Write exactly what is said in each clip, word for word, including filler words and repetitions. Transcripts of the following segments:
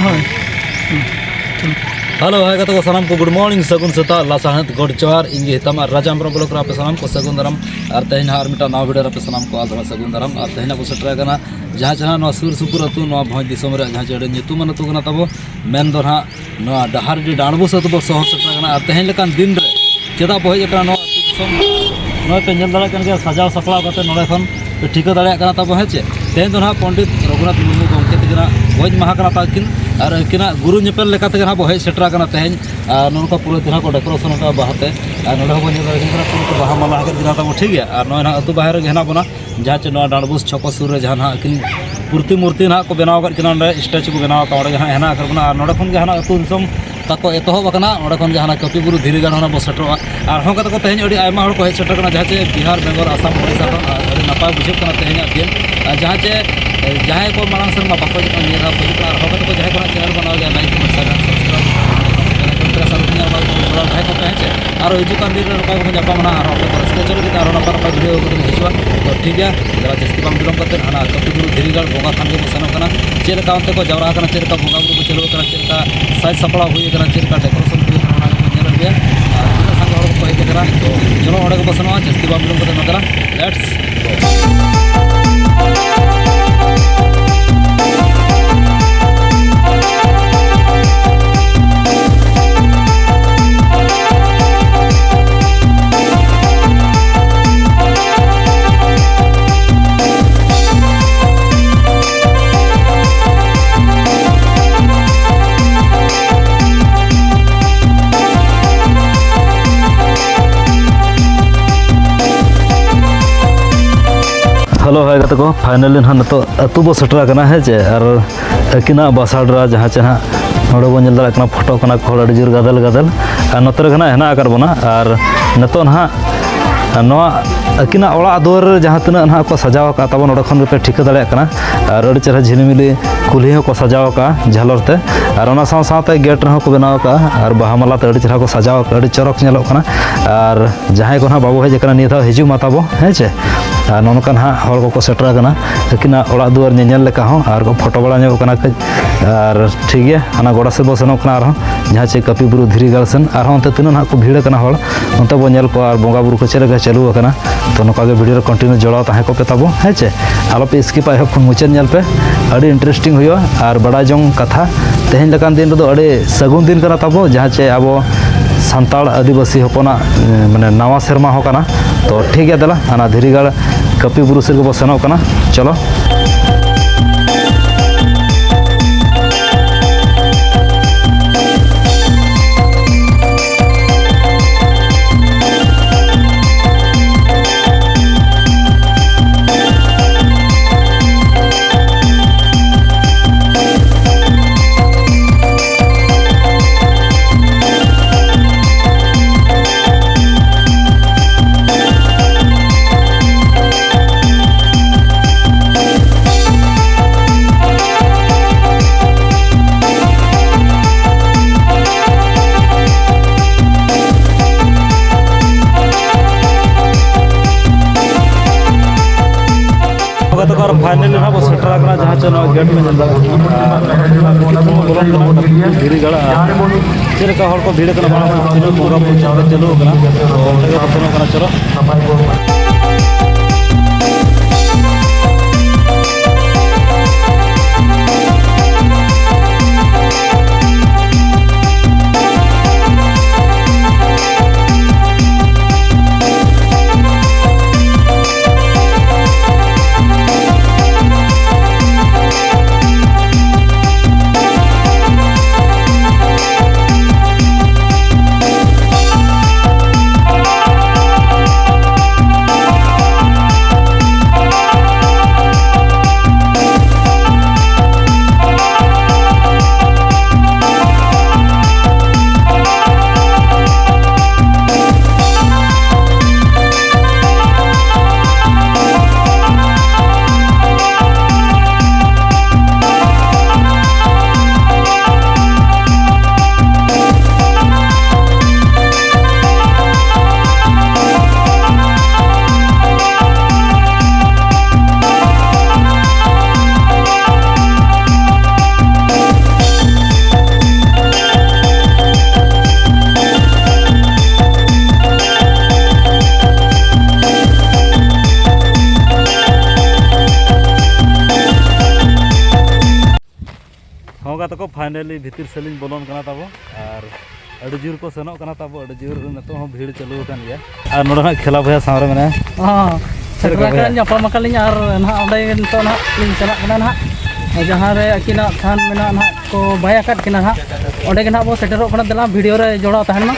ᱦᱳᱭ᱾ ᱦᱮᱞᱳ, ᱦᱟᱭ ᱜᱟᱛᱮ ᱠᱚ ᱥᱟᱱᱟᱢ ᱠᱚ, ᱜᱩᱰ ᱢᱚᱨᱱᱤᱝ, ᱥᱟᱹᱜᱩᱱ ᱥᱮᱛᱟᱜ, ᱞᱟᱥᱟᱲᱦᱮᱫ ᱜᱚᱰ ᱡᱚᱦᱟᱨ᱾ ᱤᱧ ᱜᱮ ᱦᱤᱛᱟᱢ ᱟᱨ ᱨᱟᱡᱟ ᱦᱮᱢᱵᱨᱚᱢ ᱵᱞᱚᱠ ᱨᱮ ᱟᱯᱮ ᱥᱟᱱᱟᱢ ᱠᱚ ᱥᱟᱹᱜᱩᱱ ᱫᱟᱨᱟᱢ᱾ ᱟᱨ ᱛᱮᱦᱮᱧ ᱦᱟᱸᱜ ᱟᱨ ᱢᱤᱫᱴᱟᱝ ᱱᱟᱣᱟ ᱵᱷᱤᱰᱤᱭᱳ ᱨᱮ ᱟᱯᱮ ᱥᱟᱱᱟᱢ ᱠᱚ ᱟᱨ ᱫᱚᱦᱲᱟ ᱥᱟᱹᱜᱩᱱ ᱫᱟᱨᱟᱢ᱾ ᱟᱨ ᱛᱮᱦᱮᱧ ᱟᱵᱚ ᱥᱮᱴᱮᱨ ᱟᱠᱟᱱᱟ ᱡᱟᱦᱟᱸ ᱪᱮ ᱱᱟᱦᱟᱜ ᱱᱚᱣᱟ ᱥᱩᱨ ᱥᱩᱯᱩᱨ ᱟᱹᱛᱩ, ᱱᱚᱣᱟ ᱵᱷᱚᱸᱡᱽ ᱫᱤᱥᱚᱢ ᱨᱮ ᱡᱟᱦᱟᱸ ᱪᱮ ᱟᱹᱰᱤ ᱧᱩᱛᱩᱢᱟᱱ ᱟᱹᱛᱩ ᱠᱟᱱᱟ ᱛᱟᱵᱚ, ᱢᱮᱱ ᱫᱚ ᱱᱟᱦᱟᱜ ᱱᱚᱣᱟ ᱰᱟᱦᱟᱨᱰᱤ ᱰᱟᱸᱰᱵᱩᱥ ᱟᱹᱛᱩ ᱵᱚ ᱥᱚᱦᱚᱨ ᱥᱮᱴᱮᱨ ᱟᱠᱟᱱᱟ᱾ ᱟᱨ ᱛᱮᱦᱮᱧ ᱞᱮᱠᱟᱱ ᱫᱤᱱ ᱨᱮ ᱪᱮᱫᱟᱜ ᱵᱚ ᱦᱮᱡ ᱟᱠᱟᱱᱟ ᱱᱚᱣᱟ ᱟᱹᱛᱩ ᱫᱤᱥᱚᱢ? ᱱᱚᱜᱼᱚᱭ ᱯᱮ ᱧᱮᱞ ᱫᱟᱲᱮᱭᱟᱜ ᱠᱟᱱ ᱜᱮᱭᱟ, ᱥᱟᱡᱟᱣ ᱥᱟᱯᱲᱟᱣ ᱠᱟᱛᱮ ᱱᱚᱰᱮ ᱠᱷᱚᱱ ᱯᱮ ᱴᱷᱤᱠᱟᱹ ᱫᱟᱲᱮᱭᱟᱜ ᱠᱟᱱᱟ ᱛᱟᱵᱚ, ᱦᱮᱸ ᱪᱮ? ᱛᱮᱦᱮᱧ ᱫᱚ ᱱᱟᱦᱟᱜ ᱯᱚᱱᱰᱤᱛ ᱨᱚᱜᱷᱩᱱᱟᱛᱷ ᱢᱩᱨᱢᱩ ᱜᱚᱢᱠᱮ ᱛᱟᱹᱠᱤᱱᱟᱜ ᱜᱚᱡ ᱢᱟᱦᱟ ᱠᱟᱱᱟ ᱛᱟᱹᱠᱤᱱ᱾ ᱟᱨ ᱟᱹᱠᱤᱱᱟᱜ ᱜᱩᱨᱩ ᱧᱮᱯᱮᱞ ᱞᱮᱠᱟ ᱛᱮᱜᱮ ᱱᱟᱦᱟᱜ ᱵᱚ ᱦᱮᱡ ᱥᱮᱴᱮᱨ ᱟᱠᱟᱱᱟ ᱛᱮᱦᱮᱧ᱾ ᱟᱨ ᱱᱚᱜᱼᱚ ᱱᱚᱝᱠᱟ ᱯᱩᱨᱟᱹ ᱪᱮᱦᱨᱟ ᱠᱚ ᱰᱮᱠᱳᱨᱮᱥᱚᱱ ᱟᱠᱟᱫᱼᱟ ᱵᱟᱦᱟ ᱛᱮ᱾ ᱟᱨ ᱱᱚᱰᱮ ᱦᱚᱸ ᱵᱚᱱ ᱧᱮᱞ ᱫᱟᱲᱮᱭᱟᱜ ᱠᱟᱱᱟ, ᱯᱩᱨᱟᱹ ᱠᱚ ᱵᱟᱦᱟ ᱢᱟᱞᱟ ᱟᱠᱟᱫ ᱠᱤᱱᱟ ᱛᱟᱵᱚ, ᱴᱷᱤᱠ ᱜᱮᱭᱟ᱾ ᱟᱨ ᱱᱚᱜᱼᱚᱭ ᱱᱟᱦᱟᱜ ᱟᱹᱛᱩ ᱵᱟᱦᱮᱨ ᱨᱮᱜᱮ ᱦᱮᱱᱟᱜ ᱵᱚᱱᱟ, ᱡᱟᱦᱟᱸ ᱪᱮ ᱱᱚᱣᱟ ᱰᱟᱸᱰᱵᱩᱥ ᱪᱷᱚᱠᱚ ᱥᱩᱨ ᱨᱮ ᱡᱟᱦᱟᱸ ᱱᱟᱦᱟᱜ ᱟᱹᱠᱤᱱ ᱯᱨᱚᱛᱤᱢᱩᱨᱛᱤ ᱱᱟᱦᱟᱜ ᱠᱚ ᱵᱮᱱᱟᱣ ᱟᱠᱟᱫ ᱠᱤᱱᱟ, ᱚᱸᱰᱮ ᱥᱴᱮᱪᱩ ᱠᱚ ᱵᱮᱱᱟᱣ ᱟᱠᱟᱫ, ᱚᱸᱰᱮ ᱜᱮ ᱱᱟᱦᱟᱜ ᱦᱮᱱᱟᱜ ᱟᱠᱟᱫ ᱵᱚᱱᱟ᱾ ᱟᱨ ᱱᱚᱰᱮ ᱠᱷᱚᱱ ᱜᱮ ᱦᱟᱱᱟ ᱟᱹᱛᱩ ᱫᱤᱥᱚᱢ ᱛᱟᱠᱚ ᱮᱛᱚᱦᱚᱵ ᱟᱠᱟᱱᱟ, ᱚᱸᱰᱮ ᱠᱷᱚᱱ ᱜᱮ ᱦᱟᱱᱟ ᱠᱟᱹᱯᱤ ᱵᱩᱨᱩ ᱫᱷᱤᱨᱤ ᱜᱟᱲ ᱦᱚᱸ ᱵᱚ ᱥᱮᱴᱮᱨᱚᱜᱼᱟ᱾ ᱟᱨᱦᱚᱸ ᱜᱟᱛᱮ ᱠᱚ, ᱛᱮᱦᱮᱧ ᱟᱹᱰᱤ ᱟᱭᱢᱟ ᱦᱚᱲ ᱠᱚ ᱦᱮᱡ ᱥᱮᱴᱮᱨ ᱠᱟᱱᱟ, ᱡᱟᱦᱟᱸ ᱪᱮ ᱵᱤᱦᱟᱨ, ᱵᱮᱝᱜᱚᱞ, ᱟᱥᱟᱢ, ᱳᱰᱤᱥᱟ ᱠᱷᱚᱱ᱾ ᱟᱨ ᱟᱹᱰᱤ ᱱᱟᱯᱟᱭ ᱵᱩᱡᱷᱟᱹᱜ ᱠᱟᱱᱟ ᱛᱮᱦᱮᱧᱟᱜ ᱫᱤᱱ᱾ ᱟᱨ ᱡᱟᱦᱟᱸ ᱪᱮ, ᱮ, ᱡᱟᱦᱟᱸᱭ ᱠᱚ ᱢᱟᱲᱟᱝ ᱥᱮᱨᱢᱟ ᱵᱟᱠᱚ ᱦᱮᱡ ᱟᱠᱟᱱᱟ, ᱱᱤᱭᱟᱹ ᱫᱷᱟᱣ ᱠᱚ ᱦᱤᱡᱩᱜ ᱠᱟᱱᱟ, ᱟᱨᱦᱚᱸ ᱜᱟᱛᱮ ᱠᱚ ᱡᱟᱦᱟᱸᱭ ᱠᱚ ᱱᱟᱜ ᱪᱮᱱᱮᱞ ᱵᱮᱱᱟᱣ ᱜᱮᱭᱟ, ᱞᱟᱭᱤᱠ, ᱠᱚᱢᱮᱱᱴ, ᱥᱮᱭᱟᱨ, ᱥᱟᱵᱥᱠᱨᱟᱭᱤᱵ ᱠᱚ ᱛᱟᱦᱮᱸ ᱠᱚᱜ ᱯᱮ, ᱦᱮᱸ ᱪᱮ? ᱟᱨᱚ ᱦᱤᱡᱩᱜ ᱠᱟᱱ ᱫᱤᱱ ᱨᱮ ᱱᱚᱝᱠᱟ ᱜᱮᱵᱚᱱ ᱧᱟᱯᱟᱢ ᱱᱟᱦᱟᱜ, ᱟᱨᱦᱚᱸ ᱟᱯᱮ ᱠᱚ ᱨᱟᱹᱥᱠᱟᱹ ᱦᱚᱪᱚ ᱞᱟᱹᱜᱤᱫ ᱟᱨᱦᱚᱸ ᱱᱟᱯᱟᱭ ᱱᱟᱯᱟᱭ ᱵᱷᱤᱰᱤᱭᱳ ᱟᱹᱜᱩ ᱠᱟᱛᱮ ᱵᱚᱱ ᱦᱤᱡᱩᱜᱼᱟ᱾ ᱛᱚ ᱴᱷᱤᱠ ᱜᱮᱭᱟ, ᱫᱮᱞᱟ ᱡᱟᱹᱥᱛᱤ ᱵᱟᱝ ᱵᱤᱞᱚᱢ ᱠᱟᱛᱮ ᱦᱟᱱᱟ ᱠᱟᱹᱯᱤ ᱵᱩᱨᱩ ᱫᱷᱤᱨᱤ ᱜᱟᱲ ᱵᱚᱸᱜᱟ ᱛᱷᱟᱱ ᱜᱮᱵᱚᱱ ᱥᱮᱱᱚᱜ ᱠᱟᱱᱟ᱾ ᱪᱮᱫ ᱞᱮᱠᱟ ᱚᱱᱛᱮ ᱠᱚ ᱡᱟᱣᱨᱟ ᱟᱠᱟᱱᱟ, ᱪᱮᱫ ᱞᱮᱠᱟ ᱵᱚᱸᱜᱟ ᱵᱩᱨᱩ ᱠᱚ ᱪᱟᱹᱞᱩ ᱟᱠᱟᱱᱟ, ᱪᱮᱫ ᱞᱮᱠᱟ ᱥᱟᱡᱽ ᱥᱟᱯᱲᱟᱣ ᱦᱩᱭ ᱟᱠᱟᱱᱟ, ᱪᱮᱫ ᱞᱮᱠᱟ ᱰᱮᱠᱳᱨᱮᱥᱚᱱ ᱦᱩᱭ ᱟᱠᱟᱱᱟ, ᱚᱱᱟ ᱜᱮᱵᱚᱱ ᱧᱮᱞ ᱟᱹᱜᱩᱭᱟ᱾ ᱟᱨ ᱛᱤᱱᱟᱹᱜ ᱥᱟᱸᱜᱮ ᱦᱚᱲ ᱠᱚᱠᱚ ᱦᱮᱡ ᱟᱠᱟᱱᱟ, ᱛᱚ ᱪᱚᱞᱚ ᱚᱸᱰᱮ ᱜᱮᱵᱚ ᱥᱮᱱᱚᱜᱼᱟ᱾ ᱡᱟᱹᱥᱛᱤ ᱵᱟᱝ ᱵᱤᱞᱚᱢ ᱠᱟᱛᱮ ᱱᱚᱛᱮ ᱞᱮᱴᱥ ᱦᱮᱞᱳ, ᱦᱟᱭ ᱜᱟᱛᱮ ᱠᱚ, ᱯᱷᱟᱭᱱᱟᱞᱤ ᱱᱟᱦᱟᱜ ᱱᱤᱛᱚᱜ ᱟᱹᱛᱩ ᱵᱚ ᱥᱮᱴᱮᱨ ᱟᱠᱟᱱᱟ, ᱦᱮᱸ ᱪᱮ? ᱟᱨ ᱟᱹᱠᱤᱱᱟᱜ ᱵᱟᱥᱟ ᱰᱮᱨᱟ ᱡᱟᱦᱟᱸ ᱪᱮ ᱱᱟᱦᱟᱜ ᱱᱚᱰᱮ ᱵᱚᱱ ᱧᱮᱞ ᱫᱟᱲᱮᱭᱟᱜ ᱠᱟᱱᱟ, ᱯᱷᱳᱴᱳ ᱠᱟᱱᱟ ᱠᱚ, ᱦᱚᱲ ᱟᱹᱰᱤ ᱡᱳᱨ ᱜᱟᱫᱮᱞ ᱜᱟᱫᱮᱞ᱾ ᱟᱨ ᱱᱚᱛᱮ ᱨᱮᱜᱮ ᱱᱟᱦᱟᱜ ᱦᱮᱱᱟᱜ ᱟᱠᱟᱫ ᱵᱚᱱᱟ᱾ ᱟᱨ ᱱᱤᱛᱚᱜ ᱱᱟᱦᱟᱜ ᱱᱚᱣᱟ ᱟᱹᱠᱤᱱᱟᱜ ᱚᱲᱟᱜ ᱫᱩᱣᱟᱹᱨ ᱨᱮ ᱡᱟᱦᱟᱸ ᱛᱤᱱᱟᱹᱜ ᱱᱟᱦᱟᱜ ᱠᱚ ᱥᱟᱡᱟᱣ ᱟᱠᱟᱫ ᱛᱟᱵᱚᱱ, ᱱᱚᱰᱮ ᱠᱷᱚᱱ ᱜᱮᱯᱮ ᱴᱷᱤᱠᱟᱹ ᱫᱟᱲᱮᱭᱟᱜ ᱠᱟᱱᱟ᱾ ᱟᱨ ᱟᱹᱰᱤ ᱪᱮᱦᱨᱟ ᱡᱷᱤᱞᱤᱢᱤᱞᱤ ᱠᱩᱞᱦᱤ ᱦᱚᱸᱠᱚ ᱥᱟᱡᱟᱣ ᱟᱠᱟᱫᱼᱟ ᱡᱷᱟᱞᱚᱨ ᱛᱮ᱾ ᱟᱨ ᱚᱱᱟ ᱥᱟᱶ ᱥᱟᱶᱛᱮ ᱜᱮᱴ ᱨᱮᱦᱚᱸ ᱠᱚ ᱵᱮᱱᱟᱣ ᱟᱠᱟᱫᱼᱟ, ᱟᱨ ᱵᱟᱦᱟ ᱢᱟᱞᱟ ᱛᱮ ᱟᱹᱰᱤ ᱪᱮᱦᱨᱟ ᱠᱚ ᱥᱟᱡᱟᱣ ᱟᱠᱟᱫᱼᱟ, ᱟᱹᱰᱤ ᱪᱚᱨᱚᱠ ᱧᱮᱞᱚᱜ ᱠᱟᱱᱟ᱾ ᱟᱨ ᱡᱟᱦᱟᱸᱭ ᱠᱚ ᱱᱟᱦᱟᱜ ᱵᱟᱵᱚ ᱦᱮᱡ ᱟᱠᱟᱱᱟ, ᱱᱤᱭᱟᱹ ᱫᱷᱟᱣ ᱦᱤᱡᱩᱜ ᱢᱟ ᱛᱟᱵᱚ, ᱦᱮᱸ ᱪᱮ? ᱟᱨ ᱱᱚᱜᱼᱚ ᱱᱚᱝᱠᱟ ᱱᱟᱦᱟᱜ ᱦᱚᱲ ᱠᱚᱠᱚ ᱥᱮᱴᱮᱨ ᱟᱠᱟᱱᱟ ᱟᱹᱠᱤᱱᱟᱜ ᱚᱲᱟᱜ ᱫᱩᱣᱟᱹᱨ ᱧᱮᱧᱮᱞ ᱞᱮᱠᱟ ᱦᱚᱸ, ᱟᱨ ᱠᱚ ᱯᱷᱳᱴᱳ ᱵᱟᱲᱟ ᱧᱚᱜ ᱠᱟᱱᱟ ᱠᱟᱹᱡ᱾ ᱟᱨ ᱴᱷᱤᱠ ᱜᱮᱭᱟ, ᱦᱟᱱᱟ ᱜᱚᱰᱟ ᱥᱮᱫ ᱵᱚ ᱥᱮᱱᱚᱜ ᱠᱟᱱᱟ ᱟᱨᱦᱚᱸ, ᱡᱟᱦᱟᱸ ᱪᱮ ᱠᱟᱹᱯᱤ ᱵᱩᱨᱩ ᱫᱷᱤᱨᱤ ᱜᱟᱲ ᱥᱮᱱ᱾ ᱟᱨᱦᱚᱸ ᱚᱱᱛᱮ ᱛᱤᱱᱟᱹᱜ ᱱᱟᱦᱟᱜ ᱠᱚ ᱵᱷᱤᱲ ᱟᱠᱟᱱᱟ ᱦᱚᱲ, ᱚᱱᱛᱮ ᱵᱚ ᱧᱮᱞ ᱠᱚᱣᱟ ᱟᱨ ᱵᱚᱸᱜᱟ ᱵᱩᱨᱩ ᱠᱚ ᱪᱮᱫ ᱞᱮᱠᱟ ᱪᱟᱹᱞᱩ ᱟᱠᱟᱱᱟ᱾ ᱛᱚ ᱱᱚᱝᱠᱟ ᱜᱮ ᱵᱷᱤᱰᱤᱭᱳ ᱨᱮ ᱠᱚᱱᱴᱤᱱᱤᱭᱩ ᱡᱚᱲᱟᱣ ᱛᱟᱦᱮᱸ ᱠᱚᱜ ᱯᱮ ᱛᱟᱵᱚ, ᱦᱮᱸ ᱪᱮ? ᱟᱞᱚ ᱯᱮ ᱥᱠᱤᱯᱟ, ᱮᱦᱚᱵ ᱠᱷᱚᱱ ᱢᱩᱪᱟᱹᱫ ᱧᱮᱞ ᱯᱮ, ᱟᱹᱰᱤ ᱤᱱᱴᱟᱨᱮᱥᱴᱤᱝ ᱦᱩᱭᱩᱜᱼᱟ᱾ ᱟᱨ ᱵᱟᱰᱟᱭ ᱡᱚᱝ ᱠᱟᱛᱷᱟ, ᱛᱮᱦᱮᱧ ᱞᱮᱠᱟᱱ ᱫᱤᱱ ᱨᱮᱫᱚ ᱟᱹᱰᱤ ᱥᱟᱹᱜᱩᱱ ᱫᱤᱱ ᱠᱟᱱᱟ ᱛᱟᱵᱚ, ᱡᱟᱦᱟᱸ ᱪᱮ ᱟᱵᱚ ᱥᱟᱱᱛᱟᱲ ᱟᱹᱫᱤᱵᱟᱹᱥᱤ ᱦᱚᱯᱚᱱᱟᱜ, ᱮ, ᱢᱟᱱᱮ ᱱᱟᱣᱟ ᱥᱮᱨᱢᱟ ᱦᱚᱸ ᱠᱟᱱᱟ᱾ ᱛᱚ ᱴᱷᱤᱠ ᱜᱮᱭᱟ, ᱫᱮᱞᱟ ᱦᱟᱱᱟ ᱫᱷᱤᱨᱤ ᱜᱟᱲ ᱠᱟᱹᱯᱤ ᱵᱩᱨᱩ ᱥᱮᱫ ᱜᱮᱵᱚ ᱥᱮᱱᱚᱜ ᱠᱟᱱᱟ᱾ ᱪᱚᱞᱚ᱾ ᱱᱚᱝᱠᱟ ᱛᱮᱠᱚ ᱟᱨ ᱯᱷᱟᱭᱱᱮᱞ ᱱᱟᱦᱟᱜ ᱵᱚ ᱥᱮᱴᱮᱨ ᱟᱠᱟᱱᱟ, ᱡᱟᱦᱟᱸ ᱪᱮ ᱱᱚᱣᱟ ᱜᱮᱴ ᱯᱮ ᱧᱮᱞ ᱫᱟᱲᱮᱭᱟᱜ ᱠᱟᱱᱟ᱾ ᱟᱨ ᱱᱚᱜᱼᱚᱭ ᱱᱚᱣᱟ ᱠᱤᱪᱷᱩ ᱥᱚᱢᱚᱭ ᱵᱚᱞᱚᱱ ᱠᱟᱱᱟ, ᱫᱷᱤᱨᱤ ᱜᱟᱲ ᱟᱨ ᱪᱮᱫ ᱞᱮᱠᱟ ᱦᱚᱲ ᱠᱚ ᱵᱷᱤᱲ ᱟᱠᱟᱱᱟ, ᱵᱟᱝ ᱛᱤᱱᱟᱹᱜ ᱵᱚᱸᱜᱟ ᱵᱩᱨᱩ ᱪᱮᱫ ᱞᱮᱠᱟ ᱪᱟᱹᱞᱩ ᱟᱠᱟᱱᱟ, ᱛᱚ ᱚᱸᱰᱮ ᱜᱮ ᱵᱚ ᱥᱮᱱᱚᱜ ᱠᱟᱱᱟ᱾ ᱪᱚᱞᱚ᱾ ᱛᱟᱠᱚ finally ᱵᱷᱤᱛᱤᱨ ᱥᱮᱫ ᱞᱤᱧ ᱵᱚᱞᱚᱱ ᱠᱟᱱᱟ ᱛᱟᱵᱚ, ᱟᱨ ᱟᱹᱰᱤ ᱡᱳᱨ ᱠᱚ ᱥᱮᱱᱚᱜ ᱠᱟᱱᱟ ᱛᱟᱵᱚ, ᱟᱹᱰᱤ ᱡᱳᱨ ᱱᱤᱛᱚᱜ ᱦᱚᱸ ᱵᱷᱤᱲ ᱪᱟᱹᱞᱩ ᱟᱠᱟᱱ ᱜᱮᱭᱟ᱾ ᱟᱨ ᱱᱚᱰᱮ ᱦᱟᱸᱜ ᱠᱷᱮᱞᱟ ᱵᱚᱭᱦᱟ ᱥᱟᱶ ᱨᱮ ᱢᱮᱱᱟᱭᱟ᱾ ᱦᱚᱸ, ᱪᱮᱫ ᱞᱮᱠᱟ ᱥᱮᱴᱮᱨ ᱵᱚᱭᱦᱟ? ᱟᱠᱟᱱᱟ, ᱧᱟᱯᱟᱢ ᱟᱠᱟᱱ ᱞᱤᱧ, ᱟᱨ ᱱᱟᱦᱟᱜ ᱚᱸᱰᱮ ᱜᱮ ᱱᱤᱛᱚᱜ ᱱᱟᱦᱟᱜ ᱞᱤᱧ ᱪᱟᱞᱟᱜ ᱠᱟᱱᱟ ᱱᱟᱦᱟᱜ, ᱡᱟᱦᱟᱸ ᱨᱮ ᱟᱹᱠᱤᱱᱟᱜ ᱛᱷᱟᱱ ᱢᱮᱱᱟᱜᱼᱟ ᱱᱟᱦᱟᱜ ᱠᱚ ᱵᱟᱭ ᱟᱠᱟᱫ ᱠᱤᱱᱟ ᱱᱟᱦᱟᱜ, ᱚᱸᱰᱮ ᱜᱮ ᱱᱟᱦᱟᱜ ᱵᱚ ᱥᱮᱴᱮᱨᱚᱜ ᱠᱟᱱᱟ᱾ ᱫᱮᱞᱟ ᱵᱷᱤᱰᱤᱭᱳ ᱨᱮ ᱡᱚᱲᱟᱣ ᱛᱟᱦᱮᱱ ᱢᱟ᱾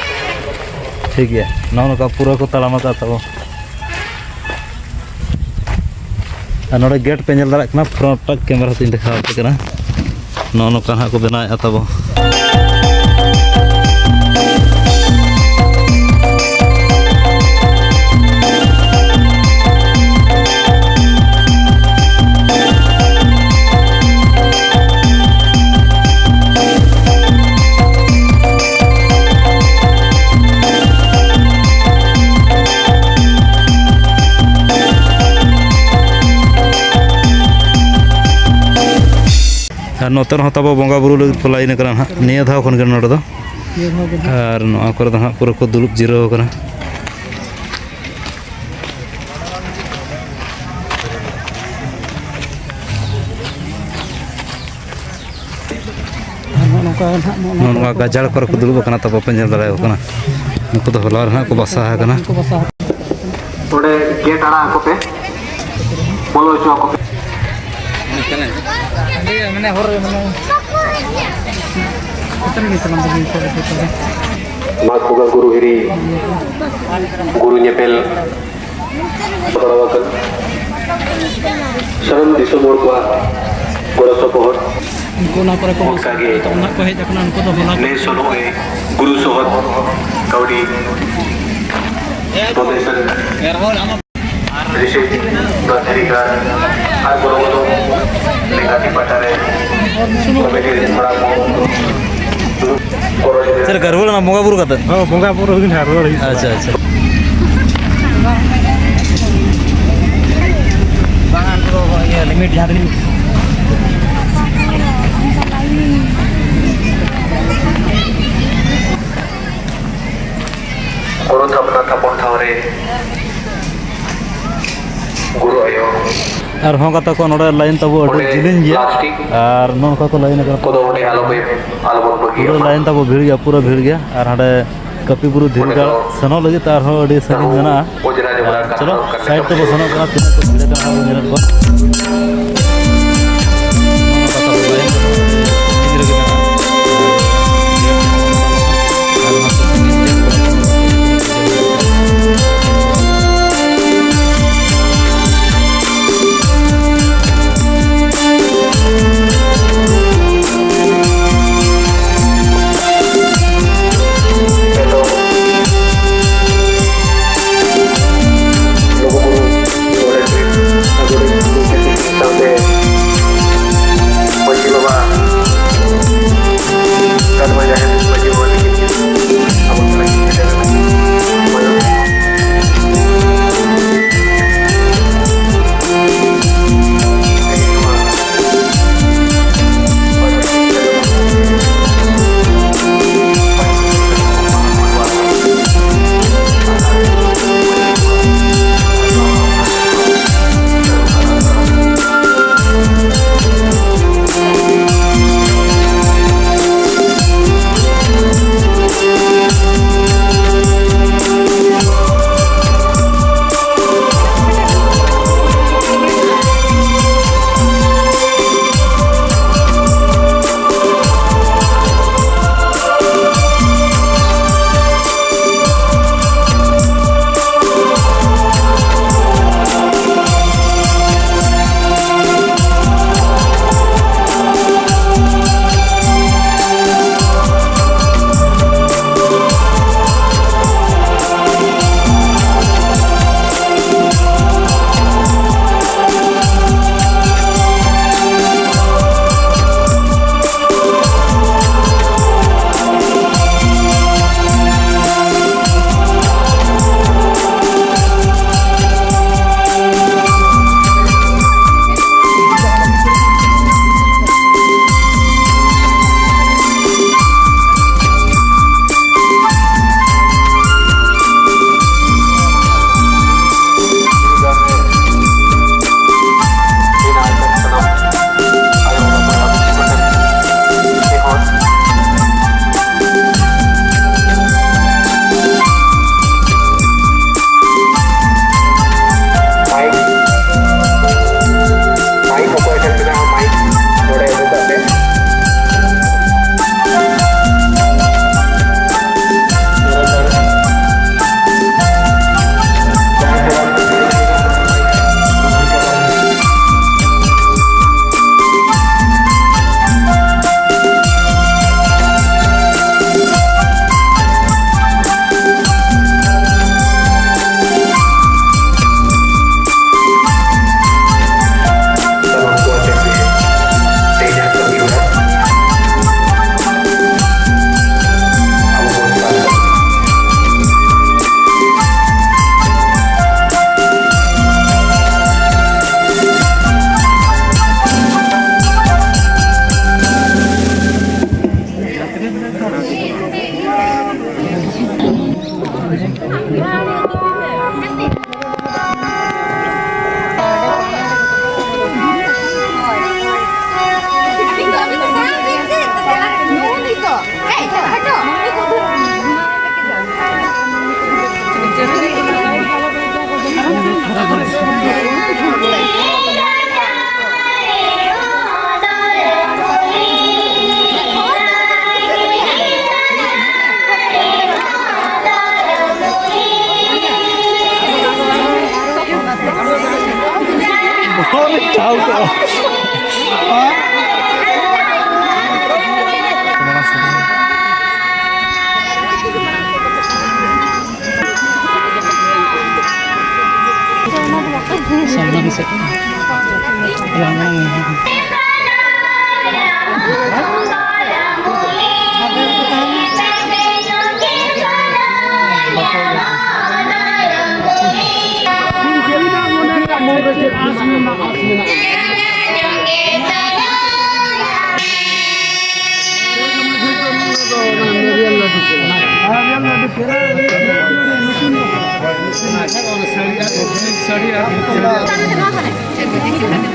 ᱴᱷᱤᱠ ᱜᱮᱭᱟ, ᱱᱚᱜᱼᱚ ᱱᱚᱝᱠᱟ ᱯᱩᱨᱟᱹ ᱠᱚ ᱛᱟᱲᱟᱢ ᱟᱠᱟᱫ ᱛᱟᱵᱚ᱾ ᱟᱨ ᱱᱚᱰᱮ ᱜᱮᱴ ᱯᱮ ᱧᱮᱞ ᱫᱟᱲᱮᱭᱟᱜ ᱠᱟᱱᱟ, ᱯᱷᱨᱚᱱᱴ ᱴᱟᱜ ᱠᱮᱢᱮᱨᱟ ᱛᱤᱧ ᱫᱮᱠᱷᱟᱣ ᱟᱯᱮ ᱠᱟᱱᱟ᱾ ᱱᱚᱜᱼᱚ ᱱᱚᱝᱠᱟ ᱱᱟᱦᱟᱜ ᱠᱚ ᱵᱮᱱᱟᱣᱮᱫᱼᱟ ᱛᱟᱵᱚ᱾ ᱟᱨ ᱱᱚᱛᱮ ᱨᱮᱦᱚᱸ ᱛᱟᱵᱚ ᱵᱚᱸᱜᱟ ᱵᱩᱨᱩ ᱞᱟᱹᱜᱤᱫ ᱠᱚ ᱞᱟᱭᱤᱱ ᱟᱠᱟᱱᱟ ᱱᱟᱦᱟᱜ, ᱱᱤᱭᱟᱹ ᱫᱷᱟᱣ ᱠᱷᱚᱱ ᱜᱮ ᱱᱚᱰᱮ ᱫᱚ᱾ ᱱᱤᱭᱟᱹ ᱫᱷᱟᱣ ᱜᱮ ᱱᱟᱦᱟᱜ᱾ ᱟᱨ ᱱᱚᱣᱟ ᱠᱚᱨᱮ ᱫᱚ ᱱᱟᱦᱟᱜ ᱯᱩᱨᱟᱹ ᱠᱚ ᱫᱩᱲᱩᱵ ᱡᱤᱨᱟᱹᱣ ᱟᱠᱟᱱᱟ᱾ ᱟᱨ ᱱᱚᱜᱼᱚ ᱱᱚᱝᱠᱟ ᱱᱟᱦᱟᱜ, ᱱᱚᱜᱼᱚ ᱱᱚᱜᱼᱚ ᱱᱚᱣᱟ ᱱᱚᱝᱠᱟ ᱜᱟᱡᱟᱲ ᱠᱚᱨᱮ ᱠᱚ ᱫᱩᱲᱩᱵ ᱟᱠᱟᱱᱟ ᱛᱟᱵᱚ, ᱯᱮ ᱧᱮᱞ ᱫᱟᱲᱮᱭᱟᱠᱚ ᱠᱟᱱᱟ᱾ ᱱᱩᱠᱩ ᱫᱚ ᱦᱚᱞᱟ ᱨᱮ ᱱᱟᱦᱟᱜ ᱠᱚ ᱵᱟᱥᱟ ᱟᱠᱟᱱᱟ᱾ ᱠᱚ ᱵᱟᱥᱟ ᱟᱠᱟᱱᱟ᱾ ᱱᱚᱰᱮ ᱜᱮᱴ ᱟᱲᱟᱜ ᱟᱠᱚ ᱯᱮ, ᱵᱚᱞᱚ ᱦᱚᱪᱚ ᱟᱠᱚ ᱯᱮ᱾ ᱢᱟᱱᱮ ᱦᱚᱨ ᱨᱮ ᱢᱟᱱᱮ ᱢᱟᱜᱽ ᱵᱚᱸᱜᱟ ᱜᱩᱨᱩ ᱦᱤᱨᱤ, ᱜᱩᱨᱩ ᱧᱮᱯᱮᱞ ᱥᱟᱯᱲᱟᱣ ᱟᱠᱟᱱ᱾ ᱥᱟᱱᱟᱢ ᱫᱤᱥᱚᱢ ᱦᱚᱲ ᱠᱚᱣᱟᱜ ᱜᱚᱲᱚ ᱥᱚᱯᱚᱦᱚᱫ᱾ ᱩᱱᱠᱩ ᱚᱱᱟ ᱠᱚᱨᱮ ᱠᱚ ᱚᱱᱠᱟ ᱜᱮ ᱛᱚ ᱚᱱᱟ ᱠᱚ ᱦᱮᱡ ᱟᱠᱟᱱᱟ, ᱩᱱᱠᱩ ᱫᱚ ᱦᱚᱞᱟ ᱠᱚ ᱱᱮᱥ ᱦᱚᱸ ᱱᱚᱜᱼᱚᱭ ᱜᱩᱨᱩ ᱥᱚᱦᱚᱫ ᱠᱟᱹᱣᱰᱤ donation receipt ᱫᱚ ᱫᱷᱤᱨᱤᱜᱟᱲ ᱟᱨ ᱜᱚᱲᱚ ᱜᱚᱲᱚ ᱞᱮᱠᱟᱛᱮ ᱯᱟᱦᱴᱟ ᱨᱮ ᱠᱚᱢᱤᱴᱤ ᱨᱮᱱ ᱠᱚᱲᱟ ᱠᱚ ᱪᱮᱫ ᱞᱮᱠᱟ ᱨᱩᱣᱟᱹᱲ ᱮᱱᱟ ᱵᱚᱸᱜᱟ ᱵᱩᱨᱩ ᱠᱟᱛᱮ? ᱦᱚᱸ, ᱵᱚᱸᱜᱟ ᱵᱩᱨᱩ ᱦᱩᱭ ᱱᱟ, ᱨᱩᱣᱟᱹᱲ ᱦᱩᱭᱩᱜ ᱠᱟᱱᱟ᱾ ᱟᱪᱪᱷᱟ, ᱟᱪᱪᱷᱟ᱾ ᱵᱟᱝ, ᱩᱱᱠᱩ ᱫᱚ ᱤᱭᱟᱹ limit ᱡᱟᱦᱟᱸ ᱛᱤᱱᱟᱹᱜ ᱜᱩᱨᱩ ᱛᱷᱟᱯᱚᱱᱟ ᱛᱷᱟᱯᱚᱱ ᱴᱷᱟᱶ ᱨᱮ ᱜᱩᱨᱩ ᱟᱭᱳ ᱟᱨᱦᱚᱸ ᱜᱟᱛᱮ ᱠᱚ, ᱱᱚᱰᱮ line ᱛᱟᱵᱚ ᱟᱹᱰᱤ ᱡᱤᱞᱤᱧ ᱜᱮᱭᱟ᱾ ᱟᱨ ᱱᱚᱜᱼᱚ ᱱᱚᱝᱠᱟ ᱠᱚ line ᱟᱠᱟᱱᱟ᱾ ᱯᱩᱨᱟᱹ line ᱛᱟᱵᱚ ᱵᱷᱤᱲ ᱜᱮᱭᱟ, ᱯᱩᱨᱟᱹ ᱵᱷᱤᱲ ᱜᱮᱭᱟ᱾ ᱟᱨ ᱦᱟᱸᱰᱮ ᱠᱟᱹᱯᱤ ᱵᱩᱨᱩ ᱫᱷᱤᱨᱤ ᱜᱟᱲ ᱥᱮᱱᱚᱜ ᱞᱟᱹᱜᱤᱫ ᱛᱮ ᱟᱨᱦᱚᱸ ᱟᱹᱰᱤ ᱥᱟᱺᱜᱤᱧ ᱢᱮᱱᱟᱜᱼᱟ᱾ ᱟᱨ ᱪᱚᱞᱚ, side ᱛᱮᱵᱚ ᱥᱮᱱᱚᱜ ᱠᱟᱱᱟ, ᱛᱤᱱᱟᱹᱜ ᱠᱚ ᱵᱷᱤᱲ ᱟᱠᱟᱱᱟ ᱵᱚᱱ ᱧᱮᱞᱮᱫ ᱠᱚᱣᱟ᱾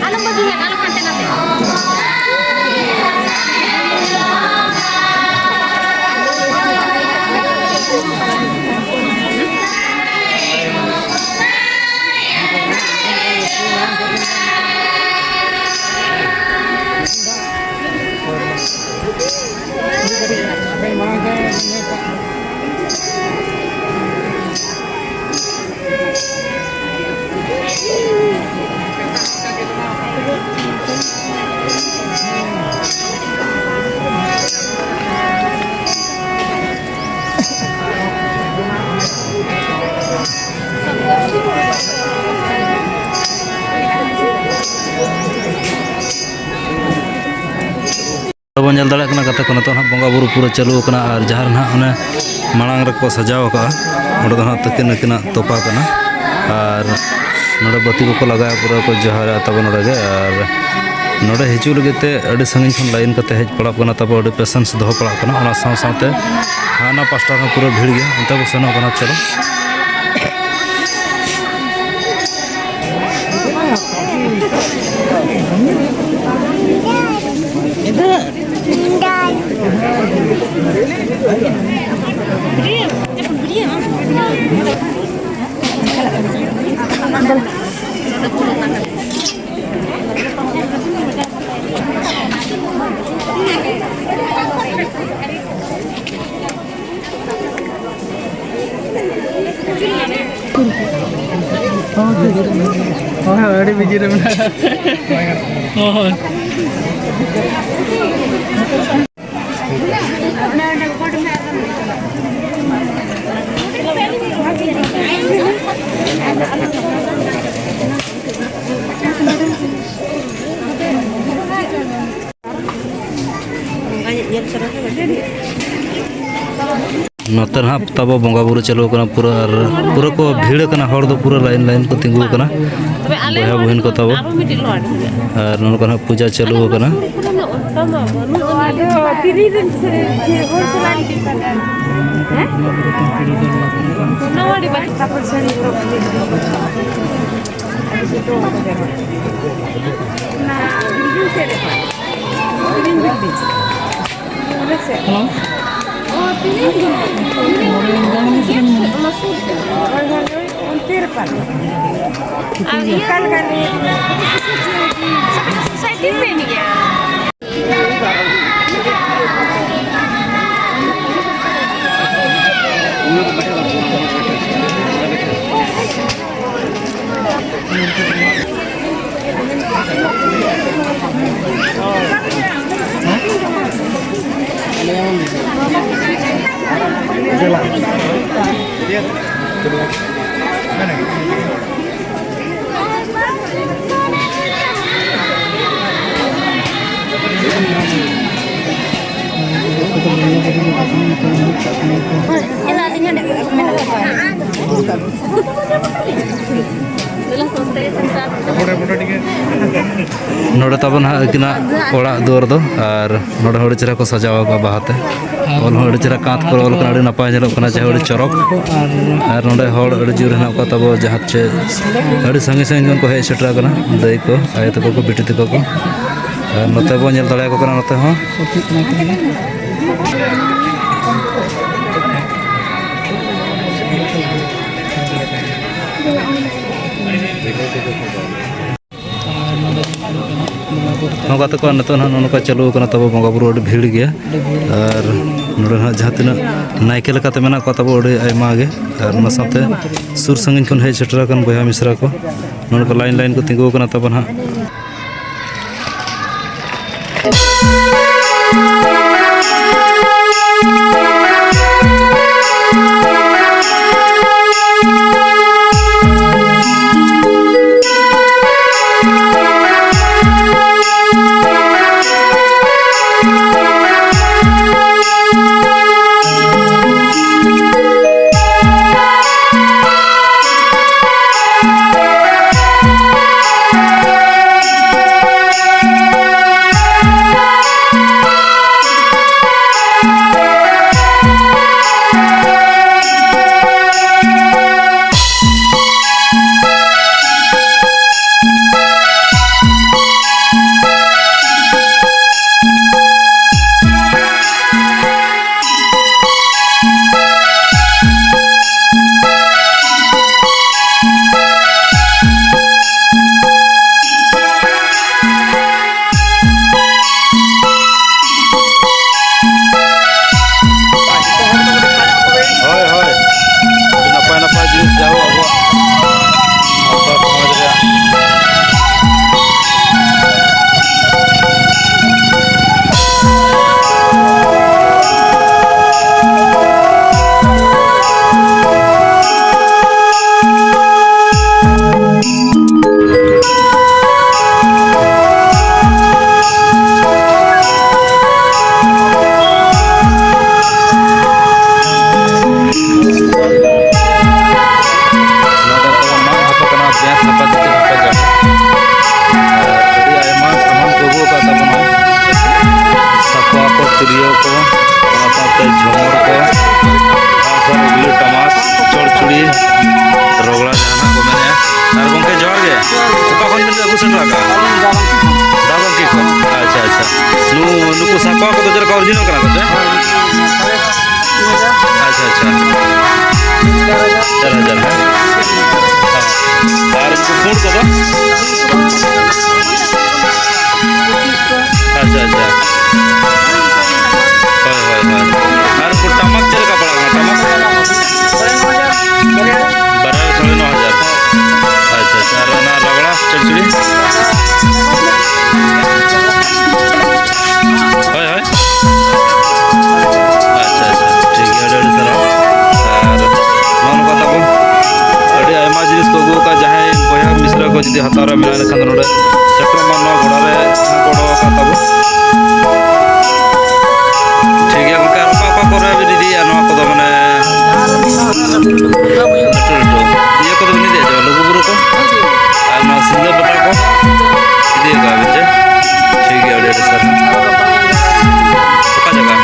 ᱟᱞᱚᱢ ᱵᱟᱹᱜᱤᱭᱟ, ᱟᱞᱚᱢ ᱦᱟᱱᱛᱮ ᱱᱟᱛᱮ᱾ ᱵᱚᱱ ᱧᱮᱞ ᱫᱟᱲᱮᱭᱟᱜ ᱠᱟᱱᱟ ᱜᱟᱛᱮ ᱠᱚ, ᱱᱤᱛᱚᱜ ᱱᱟᱦᱟᱜ ᱵᱚᱸᱜᱟ ᱵᱩᱨᱩ ᱯᱩᱨᱟᱹ ᱪᱟᱹᱞᱩ ᱟᱠᱟᱱᱟ ᱟᱨ ᱡᱟᱦᱟᱸ ᱨᱮ ᱱᱟᱦᱟᱜ ᱚᱱᱮ ᱢᱟᱲᱟᱝ ᱨᱮᱠᱚ ᱥᱟᱡᱟᱣ ᱟᱠᱟᱫᱼᱟ, ᱚᱸᱰᱮ ᱫᱚ ᱱᱟᱦᱟᱜ ᱛᱟᱹᱠᱤᱱ ᱟᱹᱠᱤᱱᱟᱜ ᱛᱚᱯᱟ ᱠᱟᱱᱟ᱾ ᱟᱨ ᱱᱚᱰᱮ ᱵᱟᱹᱛᱤ ᱠᱚᱠᱚ ᱞᱟᱜᱟᱣ ᱯᱩᱨᱟᱹ ᱠᱚ ᱡᱚᱦᱟᱨᱟ ᱛᱟᱵᱚ ᱱᱚᱰᱮ ᱜᱮ᱾ ᱟᱨ ᱱᱚᱰᱮ ᱦᱤᱡᱩᱜ ᱞᱟᱹᱜᱤᱫ ᱛᱮ ᱟᱹᱰᱤ ᱥᱟᱺᱜᱤᱧ ᱠᱷᱚᱱ ᱞᱟᱭᱤᱱ ᱠᱟᱛᱮ ᱦᱮᱡ ᱯᱟᱲᱟᱜ ᱠᱟᱱᱟ ᱛᱟᱵᱚ, ᱟᱹᱰᱤ ᱯᱮᱥᱮᱱᱥ ᱫᱚᱦᱚ ᱯᱟᱲᱟᱜ ᱠᱟᱱᱟ᱾ ᱚᱱᱟ ᱥᱟᱶ ᱥᱟᱶᱛᱮ ᱦᱟᱱᱟ ᱯᱟᱥᱴᱟ ᱨᱮᱦᱚᱸ ᱯᱩᱨᱟᱹ ᱵᱷᱤᱲ ᱜᱮᱭᱟ, ᱚᱱᱛᱮ ᱵᱚ ᱥᱮᱱᱚᱜ ᱠᱟᱱᱟ᱾ ᱪᱚᱞᱚ᱾ ᱦᱳᱭ, ᱦᱳᱭ, ᱟᱹᱰᱤ ᱵᱤᱡᱤ ᱨᱮ ᱢᱮᱱᱟᱜᱼᱟ᱾ ᱦᱳᱭ᱾ ᱱᱚᱛᱮ ᱱᱟᱦᱟᱜ ᱛᱟᱵᱚ ᱵᱚᱸᱜᱟ ᱵᱩᱨᱩ ᱪᱟᱹᱞᱩ ᱟᱠᱟᱱᱟ ᱯᱩᱨᱟᱹ, ᱟᱨ ᱯᱩᱨᱟᱹ ᱠᱚ ᱵᱷᱤᱲ ᱟᱠᱟᱱᱟ, ᱦᱚᱲ ᱫᱚ ᱯᱩᱨᱟᱹ ᱞᱟᱭᱤᱱ ᱞᱟᱭᱤᱱ ᱠᱚ ᱛᱤᱸᱜᱩ ᱟᱠᱟᱱᱟ᱾ ᱵᱚᱭᱦᱟ ᱵᱩᱦᱤᱱ ᱠᱚ ᱛᱟᱵᱚ᱾ ᱟᱨ ᱱᱚᱝᱠᱟ ᱱᱟᱦᱟᱜ ᱯᱩᱡᱟ ᱪᱟᱹᱞᱩ ᱟᱠᱟᱱᱟ᱾ ᱦᱮᱞᱳ᱾ ᱦᱳᱭ, ᱦᱳᱭ, ᱦᱳᱭ, ᱚᱱᱛᱮ ᱨᱮ ᱯᱟᱨᱚᱢ᱾ ᱟᱨ ᱤᱭᱟᱹ ᱚᱠᱟ ᱞᱮᱠᱟ ᱞᱮ ᱥᱳᱥᱟᱭᱴᱤ ᱨᱮ ᱢᱮᱱᱟᱜᱼᱟ᱾ ᱱᱚᱰᱮ ᱛᱟᱵᱚᱱ ᱦᱟᱸᱜ ᱟᱹᱠᱤᱱᱟᱜ ᱚᱲᱟᱜ ᱫᱩᱣᱟᱹᱨ ᱫᱚ, ᱟᱨ ᱱᱚᱰᱮ ᱦᱚᱸ ᱟᱹᱰᱤ ᱪᱮᱦᱨᱟ ᱠᱚ ᱥᱟᱡᱟᱣ ᱟᱠᱟᱫᱼᱟ ᱵᱟᱦᱟ ᱛᱮ᱾ ᱚᱞ ᱦᱚᱸ ᱟᱹᱰᱤ ᱪᱮᱦᱨᱟ, ᱠᱟᱸᱛ ᱠᱚᱨᱮ ᱚᱞ ᱠᱟᱱᱟ, ᱟᱹᱰᱤ ᱱᱟᱯᱟᱭ ᱧᱮᱞᱚᱜ ᱠᱟᱱᱟ, ᱡᱟᱦᱟᱸ ᱟᱹᱰᱤ ᱪᱚᱨᱚᱠ᱾ ᱟᱨ ᱱᱚᱰᱮ ᱦᱚᱲ ᱟᱹᱰᱤ ᱡᱳᱨ ᱦᱮᱱᱟᱜ ᱠᱚᱣᱟ ᱛᱟᱵᱚ, ᱡᱟᱦᱟᱸ ᱪᱮ ᱟᱹᱰᱤ ᱥᱟᱺᱜᱤᱧ ᱥᱟᱺᱜᱤᱧ ᱠᱷᱚᱱ ᱠᱚ ᱦᱮᱡ ᱥᱮᱴᱮᱨ ᱟᱠᱟᱱᱟ, ᱫᱟᱹᱭ ᱠᱚ, ᱟᱭᱳ ᱛᱟᱠᱚ ᱠᱚ, ᱵᱤᱴᱤ ᱛᱟᱠᱚ ᱠᱚ᱾ ᱟᱨ ᱱᱚᱛᱮ ᱵᱚᱱ ᱧᱮᱞ ᱫᱟᱲᱮᱭᱟᱠᱚ ᱠᱟᱱᱟ, ᱱᱚᱛᱮ ᱦᱚᱸ᱾ ᱱᱚᱝᱠᱟ ᱛᱮᱠᱚ ᱱᱤᱛᱚᱜ ᱱᱟᱦᱟᱜ ᱱᱚᱜᱼᱚ ᱱᱚᱝᱠᱟ ᱪᱟᱹᱞᱩ ᱟᱠᱟᱱᱟ ᱛᱟᱵᱚ ᱵᱚᱸᱜᱟ ᱵᱩᱨᱩ, ᱟᱹᱰᱤ ᱵᱷᱤᱲ ᱜᱮᱭᱟ᱾ ᱟᱨ ᱱᱚᱰᱮ ᱱᱟᱦᱟᱜ ᱡᱟᱦᱟᱸ ᱛᱤᱱᱟᱹᱜ ᱱᱟᱭᱠᱮ ᱞᱮᱠᱟᱛᱮ ᱢᱮᱱᱟᱜ ᱠᱚᱣᱟ ᱛᱟᱵᱚ, ᱟᱹᱰᱤ ᱟᱭᱢᱟ ᱜᱮ᱾ ᱟᱨ ᱚᱱᱟ ᱥᱟᱶᱛᱮ ᱥᱩᱨ ᱥᱟᱺᱜᱤᱧ ᱠᱷᱚᱱ ᱦᱮᱡ ᱥᱮᱴᱮᱨ ᱟᱠᱟᱱ ᱵᱚᱭᱦᱟ ᱢᱤᱥᱨᱟ ᱠᱚ ᱱᱚᱰᱮ ᱠᱚ ᱞᱟᱭᱤᱱ ᱞᱟᱭᱤᱱ ᱠᱚ ᱛᱤᱸᱜᱩ ᱟᱠᱟᱱᱟ ᱛᱟᱵᱚ ᱱᱟᱦᱟᱜ᱾ ᱠᱟᱜ ᱛᱟᱵᱚᱱᱟ᱾ ᱥᱟᱠᱣᱟ ᱠᱚ, ᱛᱤᱨᱭᱳ ᱠᱚ, ᱚᱱᱟ ᱥᱟᱶᱛᱮ ᱡᱷᱚᱢᱚᱨ ᱠᱚ, ᱟᱜᱼᱥᱟᱨ, ᱩᱜᱽᱞᱤ, ᱴᱟᱢᱟᱠ, ᱪᱚᱲᱪᱩᱲᱤ, ᱨᱚᱜᱽᱲᱟ ᱡᱟᱦᱟᱱᱟᱜ ᱠᱚ ᱢᱮᱱᱮᱜᱼᱟ᱾ ᱟᱨ ᱜᱚᱢᱠᱮ ᱡᱚᱦᱟᱨ ᱜᱮ, ᱚᱠᱟ ᱠᱷᱚᱱ ᱵᱤᱱ ᱟᱹᱜᱩ ᱥᱮᱴᱮᱨ ᱟᱠᱟᱫᱼᱟ? ᱫᱟᱵᱚᱝᱠᱤ ᱠᱷᱚᱱ᱾ ᱟᱪᱪᱷᱟ, ᱟᱪᱪᱷᱟ᱾ ᱱᱩ-, ᱱᱩᱠᱩ ᱥᱟᱠᱣᱟ ᱠᱚᱫᱚ ᱪᱮᱫ ᱞᱮᱠᱟ original ᱠᱟᱱᱟ ᱠᱚ ᱪᱮ? ᱟᱪᱪᱷᱟ, ᱟᱪᱪᱷᱟ᱾ ᱪᱟᱨ ᱦᱟᱡᱟᱨ, ᱦᱮᱸ? ᱦᱮᱸ᱾ ᱟᱨ ᱩᱱᱠᱩ ᱯᱩᱸᱰ ᱠᱚᱫᱚ? ᱟᱪᱪᱷᱟ, ᱟᱪᱪᱷᱟ᱾ ᱦᱳᱭ, ᱦᱳᱭ, ᱦᱳᱭ᱾ ᱟᱨ ᱩᱱᱠᱩ ᱴᱟᱢᱟᱠ ᱪᱮᱫ ᱞᱮᱠᱟ ᱯᱟᱲᱟᱜ ᱠᱟᱱᱟ? ᱴᱟᱢᱟᱠ? ᱵᱟᱨᱭᱟ ᱨᱮ ᱥᱟᱲᱮ ᱱᱚ ᱦᱟᱡᱟᱨ᱾ ᱟᱪᱪᱷᱟ, ᱟᱪᱪᱷᱟ᱾ ᱟᱨ ᱚᱱᱟ ᱨᱟᱜᱽᱲᱟ, ᱪᱚᱲᱪᱩᱲᱤ? ᱦᱳᱭ, ᱦᱳᱭ᱾ ᱟᱪᱪᱷᱟ, ᱟᱪᱪᱷᱟ, ᱴᱷᱤᱠ ᱜᱮᱭᱟ, ᱟᱹᱰᱤ ᱟᱹᱰᱤ ᱥᱟᱨᱦᱟᱣ᱾ ᱟᱨ ᱱᱚᱜᱼᱚ ᱱᱚᱝᱠᱟ ᱛᱟᱵᱚᱱ ᱟᱹᱰᱤ ᱟᱭᱢᱟ ᱡᱤᱱᱤᱥ ᱠᱚ ᱟᱹᱜᱩ ᱟᱠᱟᱫᱼᱟ᱾ ᱡᱟᱦᱟᱸᱭ ᱵᱚᱭᱦᱟ ᱢᱤᱥᱨᱟ ᱠᱚ ᱡᱩᱫᱤ ᱦᱟᱛᱟᱣ ᱨᱮ ᱢᱮᱱᱟᱜ ᱞᱮᱠᱷᱟᱱ ᱫᱚ ᱱᱚᱰᱮ ᱥᱮᱴᱮᱨᱚᱜ ᱢᱟ, ᱱᱚᱣᱟ ᱜᱚᱰᱟ ᱨᱮ ᱜᱚᱲᱚ ᱟᱠᱟᱫ ᱛᱟᱵᱚᱱ᱾ ᱴᱷᱤᱠ ᱜᱮᱭᱟ ᱜᱚᱢᱠᱮ, ᱟᱨ ᱚᱠᱟ ᱚᱠᱟ ᱠᱚᱨᱮ ᱵᱤᱱ ᱤᱫᱤᱭᱟ ᱱᱚᱣᱟ ᱠᱚᱫᱚ, ᱢᱟᱱᱮ ᱞᱟᱹᱴᱩ ᱞᱟᱹᱴᱩ ᱤᱭᱟᱹ ᱠᱚᱫᱚ ᱵᱤᱱ ᱤᱫᱤᱭᱟ ᱪᱮ ᱵᱟᱝ? ᱞᱩᱜᱩᱵᱩᱨᱩ ᱠᱚ ᱟᱨ ᱱᱚᱣᱟ ᱥᱤᱞᱫᱟᱹ ᱯᱟᱛᱟ ᱠᱚ ᱤᱫᱤ ᱟᱠᱟᱫ ᱵᱤᱱ ᱪᱮ? ᱴᱷᱤᱠ ᱜᱮᱭᱟ, ᱟᱹᱰᱤ ᱟᱹᱰᱤ ᱥᱟᱨᱦᱟᱣ᱾ ᱚᱠᱟ ᱡᱟᱭᱜᱟ?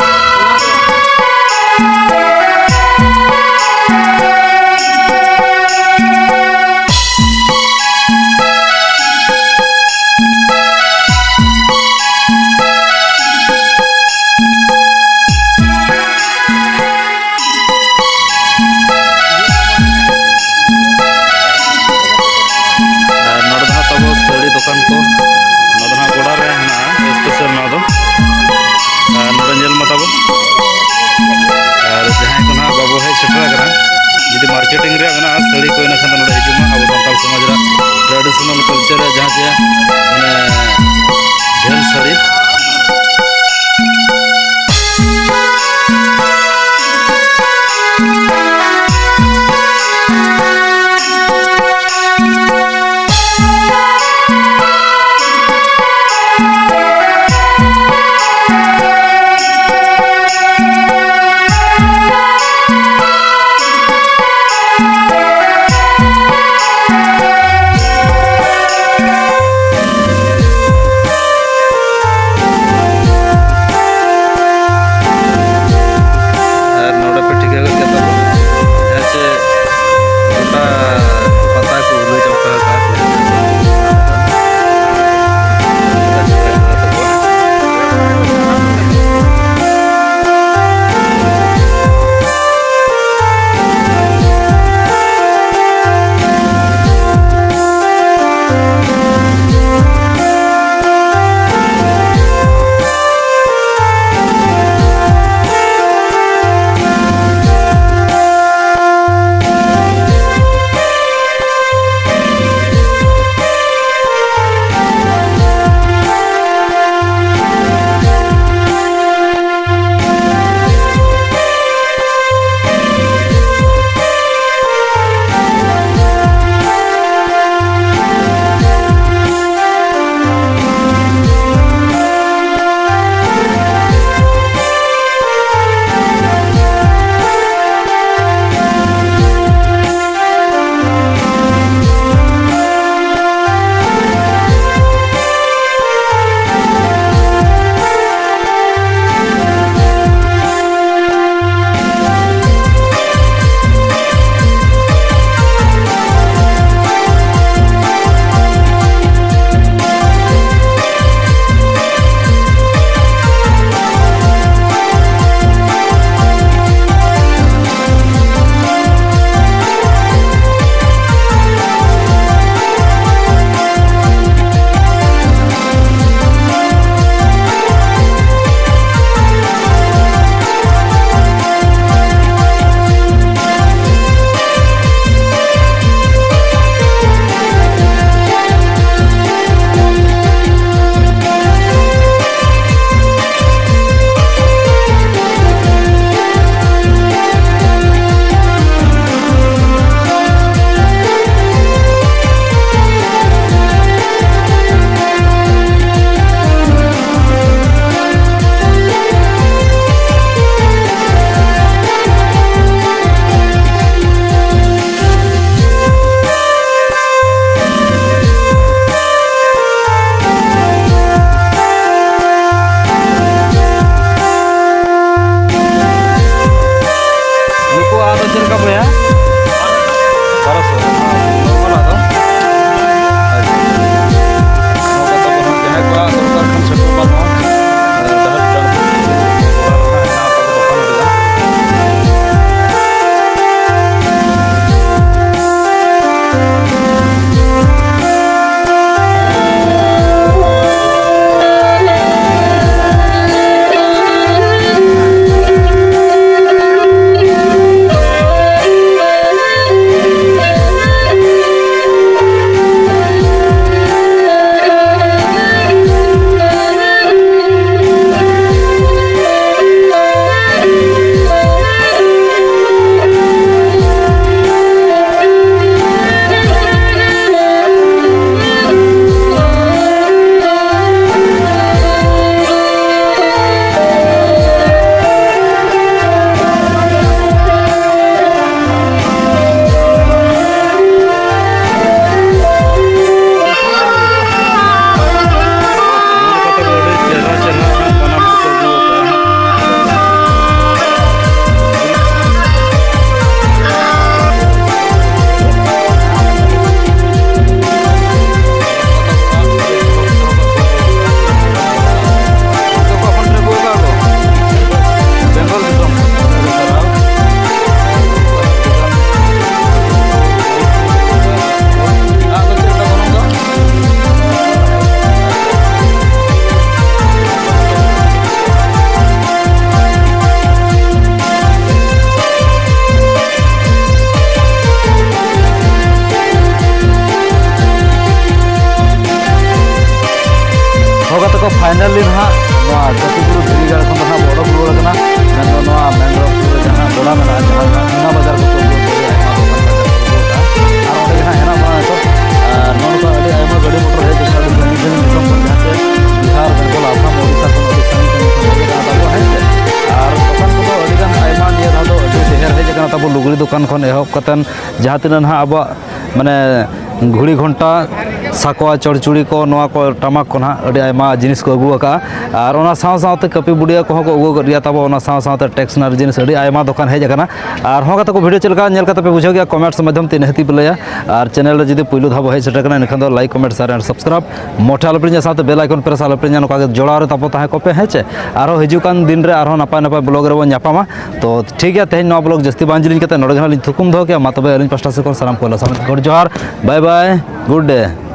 ᱟᱨ ᱱᱚᱰᱮ ᱫᱚ ᱦᱟᱸᱜ ᱛᱟᱵᱚ ᱥᱟᱹᱲᱤ ᱫᱚᱠᱟᱱ ᱠᱚ, ᱱᱚᱣᱟ ᱫᱚ ᱦᱟᱸᱜ ᱜᱚᱰᱟ ᱨᱮ ᱦᱮᱱᱟᱜᱼᱟ, special ᱱᱚᱣᱟ ᱫᱚ᱾ ᱟᱨ ᱱᱚᱰᱮ ᱧᱮᱞ ᱢᱟ ᱛᱟᱵᱚ᱾ ᱟᱨ ᱡᱟᱦᱟᱸᱭ ᱠᱚ ᱱᱟᱦᱟᱜ ᱵᱟᱵᱚ ᱦᱮᱡ ᱥᱮᱴᱮᱨ ᱟᱠᱟᱱᱟ, ᱡᱩᱫᱤ marketing ᱨᱮᱭᱟᱜ ᱢᱮᱱᱟᱜᱼᱟ ᱥᱟᱹᱲᱤ ᱠᱚ, ᱤᱱᱟᱹ ᱠᱷᱟᱱ ᱫᱚ ᱱᱚᱰᱮ ᱦᱤᱡᱩᱜ ᱢᱟ᱾ ᱟᱵᱚ ᱥᱟᱱᱛᱟᱲ ᱥᱚᱢᱟᱡᱽ ᱨᱮᱭᱟᱜ traditional culture ᱨᱮᱭᱟᱜ ᱡᱟᱦᱟᱸ ᱡᱮ, ᱢᱟᱱᱮ, ᱡᱷᱟᱹᱞ ᱥᱟᱹᱲᱤ᱾ Finally ᱱᱟᱦᱟᱜ ᱱᱚᱣᱟ ᱠᱟᱹᱯᱤ ᱵᱩᱨᱩ ᱫᱷᱤᱨᱤ ᱜᱟᱲ ᱠᱷᱚᱱ ᱫᱚ ᱱᱟᱦᱟᱜ ᱵᱚ ᱚᱰᱚᱠ ᱨᱩᱣᱟᱹᱲ ᱠᱟᱱᱟ᱾ ᱢᱮᱱᱫᱚ ᱱᱚᱣᱟ ᱢᱮᱱᱜᱨᱳᱵᱷ ᱥᱩᱨ ᱨᱮ ᱡᱟᱦᱟᱸ ᱜᱚᱰᱟ ᱢᱮᱱᱟᱜᱼᱟ, ᱡᱟᱦᱟᱸ ᱨᱮᱱᱟᱜ ᱢᱤᱱᱟ ᱵᱟᱡᱟᱨ ᱠᱚ ᱠᱚ ᱟᱹᱜᱩ ᱟᱠᱟᱫᱟ, ᱟᱭᱢᱟ ᱫᱚᱠᱟᱱ ᱵᱟᱡᱟᱨ ᱠᱚ ᱟᱹᱜᱩ ᱟᱠᱟᱫᱟ᱾ ᱟᱨ ᱚᱸᱰᱮ ᱜᱮ ᱱᱟᱦᱟᱜ ᱦᱮᱱᱟᱜ ᱵᱚᱱᱟ ᱱᱤᱛᱚᱜ᱾ ᱟᱨ ᱱᱚᱜᱼᱚ ᱱᱚᱝᱠᱟ ᱟᱹᱰᱤ ᱟᱭᱢᱟ ᱜᱟᱹᱰᱤ ᱢᱚᱴᱚᱨ ᱦᱮᱡ ᱟᱠᱟᱱᱟ, ᱟᱹᱰᱤ ᱥᱟᱺᱜᱤᱧ ᱥᱟᱺᱜᱤᱧ ᱫᱤᱥᱚᱢ ᱠᱷᱚᱱ, ᱡᱟᱦᱟᱸ ᱪᱮ ᱵᱤᱦᱟᱨ, ᱵᱮᱝᱜᱚᱞ, ᱟᱥᱟᱢ, ᱳᱰᱤᱥᱟ ᱠᱷᱚᱱ ᱟᱹᱰᱤ ᱥᱟᱺᱜᱤᱧ ᱥᱟᱺᱜᱤᱧ ᱠᱷᱚᱱ ᱦᱮᱡ ᱟᱠᱟᱱᱟ ᱛᱟᱵᱚ, ᱦᱮᱸ ᱥᱮ᱾ ᱟᱨ ᱫᱚᱠᱟᱱ ᱠᱚᱫᱚ ᱟᱹᱰᱤ ᱜᱟᱱ ᱟᱭᱢᱟ ᱱᱤᱭᱟᱹ ᱫᱷᱟᱣ ᱫᱚ ᱟᱹᱰᱤ ᱰᱷᱮᱨ ᱦᱮᱡ ᱟᱠᱟᱱᱟ ᱛᱟᱵᱚ, ᱞᱩᱜᱽᱲᱤ ᱫᱚᱠᱟᱱ ᱠᱷᱚᱱ ᱮᱦᱚᱵ ᱠᱟᱛᱮᱱ ᱡᱟᱦᱟᱸ ᱛᱤᱱᱟᱹᱜ ᱱᱟᱦᱟᱜ ᱟᱵᱚᱣᱟᱜ ᱢᱟᱱᱮ ᱜᱷᱩᱲᱤ ᱜᱷᱚᱱᱴᱟ, ᱥᱟᱠᱣᱟ, ᱪᱚᱲᱪᱩᱲᱤ ᱠᱚ, ᱱᱚᱣᱟ ᱠᱚ ᱴᱟᱢᱟᱠ ᱠᱚ ᱱᱟᱦᱟᱜ ᱟᱹᱰᱤ ᱟᱭᱢᱟ ᱡᱤᱱᱤᱥ ᱠᱚ ᱟᱹᱜᱩ ᱟᱠᱟᱫᱼᱟ᱾ ᱟᱨ ᱚᱱᱟ ᱥᱟᱶ ᱥᱟᱶᱛᱮ ᱠᱟᱹᱯᱤ ᱵᱩᱰᱤᱭᱟᱹ ᱠᱚᱦᱚᱸ ᱠᱚ ᱟᱹᱜᱩ ᱟᱠᱟᱫ ᱜᱮᱭᱟ ᱛᱟᱵᱚ, ᱚᱱᱟ ᱥᱟᱶ ᱥᱟᱶᱛᱮ ᱴᱮᱠᱥᱱᱟᱨᱤ ᱡᱤᱱᱤᱥ ᱟᱹᱰᱤ ᱟᱭᱢᱟ ᱫᱚᱠᱟᱱ ᱦᱮᱡ ᱟᱠᱟᱱᱟ᱾ ᱟᱨ ᱦᱚᱸ ᱜᱟᱛᱮ ᱠᱚ, ᱵᱷᱤᱰᱤᱭᱳ ᱪᱮᱫ ᱞᱮᱠᱟ ᱧᱮᱞ ᱠᱟᱛᱮ ᱯᱮ ᱵᱩᱡᱷᱟᱹᱣ ᱠᱮᱫᱼᱟ, ᱠᱚᱢᱮᱱᱴᱥ ᱢᱟᱫᱽᱫᱷᱚᱢ ᱛᱮ ᱱᱤᱦᱟᱹᱛᱤ ᱯᱮ ᱞᱟᱹᱭᱟ᱾ ᱟᱨ ᱪᱮᱱᱮᱞ ᱨᱮ ᱡᱩᱫᱤ ᱯᱩᱭᱞᱩ ᱫᱷᱟᱣ ᱵᱚ ᱦᱮᱡ ᱥᱮᱴᱮᱨ ᱠᱟᱱᱟ, ᱮᱱᱠᱷᱟᱱ ᱫᱚ like, comment, share and subscribe ᱢᱚᱴᱷᱮ ᱟᱞᱚᱯᱮ ᱦᱤᱲᱤᱧᱟ, ᱥᱟᱶᱛᱮ ᱵᱮᱞ ᱟᱭᱠᱚᱱ ᱯᱨᱮᱥ ᱟᱞᱚᱯᱮ ᱦᱤᱲᱤᱧᱟ᱾ ᱱᱚᱝᱠᱟ ᱜᱮ ᱡᱚᱲᱟᱣ ᱨᱮ ᱛᱟᱵᱚ ᱛᱟᱦᱮᱸ ᱠᱚᱜ ᱯᱮ, ᱦᱮᱸ ᱪᱮ? ᱟᱨᱦᱚᱸ ᱦᱤᱡᱩᱜ ᱠᱟᱱ ᱫᱤᱱ ᱨᱮ ᱟᱨᱦᱚᱸ ᱱᱟᱯᱟᱭ ᱱᱟᱯᱟᱭ ᱵᱞᱚᱜ ᱨᱮᱵᱚᱱ ᱧᱟᱯᱟᱢᱟ᱾ ᱛᱚ ᱴᱷᱤᱠ ᱜᱮᱭᱟ, ᱛᱮᱦᱮᱧ ᱱᱚᱣᱟ ᱵᱞᱚᱜ ᱡᱟᱹᱥᱛᱤ ᱵᱟᱝ ᱡᱤᱞᱤᱧ ᱠᱟᱛᱮ ᱱᱚᱰᱮ ᱜᱮ ᱱᱟᱦᱟᱜ ᱞᱤᱧ ᱛᱷᱩᱠᱩᱢ ᱫᱚᱦᱚ ᱠᱮᱜᱼᱟ᱾ ᱢᱟ ᱛᱚᱵᱮ ᱟᱹᱞᱤᱧ ᱯᱟᱥᱴᱟ ᱥᱮᱫ ᱠᱷᱚᱱ ᱥᱟᱱᱟᱢ ᱠᱚ ᱞᱟᱥᱟᱲᱦᱮᱫ ᱜᱚᱰ ᱡᱚᱦᱟᱨ, ᱵᱟᱭ ᱵᱟᱭ, ᱜᱩᱰ ᱰᱮ᱾